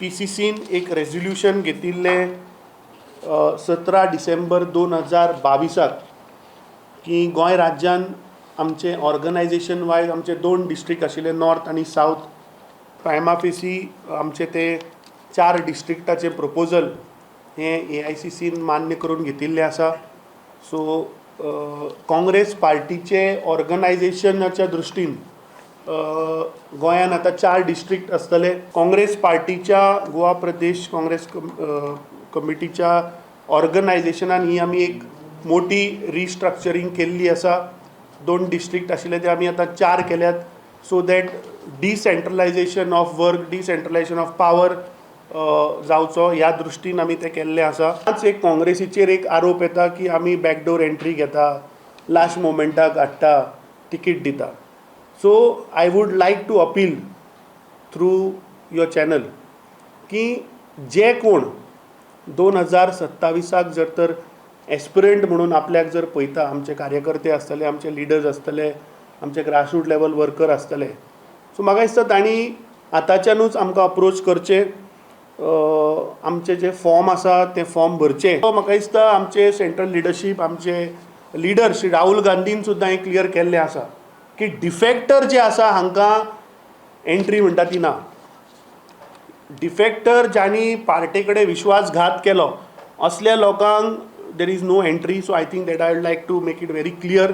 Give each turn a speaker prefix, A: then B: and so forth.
A: पीसीसीन एक रेजोल्युशन घेतिल्लें 17 डिसेंबर 2022 की गोंय राज्यान आमचे ऑर्गनायझेशन वायज आमचे दोन डिस्ट्रिक्ट आशिल्ले, नॉर्थ आनी सावथ. प्रायमा फेसी आमचे ते चार डिस्ट्रिक्टाचे प्रपोजल हें एआयसीसीन मान्य करून घेतिल्लें आसा. सो काँग्रेस पार्टीचे ऑर्गनायझेशनाच्या दृश्टीन गोंयान आतां चार डिस्ट्रिक्ट आसतले. काँग्रेस पार्टीच्या गोवा प्रदेश काँग्रेस कमिटीच्या ऑर्गनायझेशनान ही आमी एक मोठी रिस्ट्रक्चरींग केल्ली आसा. दोन डिस्ट्रिक्ट आशिल्ले ते आमी आतां चार केल्यात, so that decentralization of work, decentralization of power जावचो ह्या दृश्टीन आमी तें केल्लें आसा. आज एक काँग्रेसीचेर एक आरोप येता की आमी बॅकडोर एंट्री घेता, लास्ट मोमेंटाक हाडटा, तिकीट दिता. So I would like to appeal through your channel की जे कोण 2027 जर तर एस्पिरंट म्हणून आपल्याक जर पळयता, आमचे कार्यकर्ते आसतले, आमचे लिडर्स आसतले, आमचे ग्रासरूट लेवल वर्कर आसतले, सो म्हाका दिसता तांणी आतांच्यानूच आमकां अप्रोच करचें, आमचे जे फॉर्म आसा ते फॉर्म भरचे. म्हाका दिसता आमचे सेंट्रल लिडरशीप, आमचे लिडर श्री राहुल गांधीन सुद्दां हें क्लियर केल्लें आसा की डिफेक्टर जे आसा हांकां एंट्री म्हणटा ती ना. डिफेक्टर, ज्यांनी पार्टे कडेन विश्वासघात केलो, असल्या लोकांक there is no entry. So I think that I would like to make it very clear.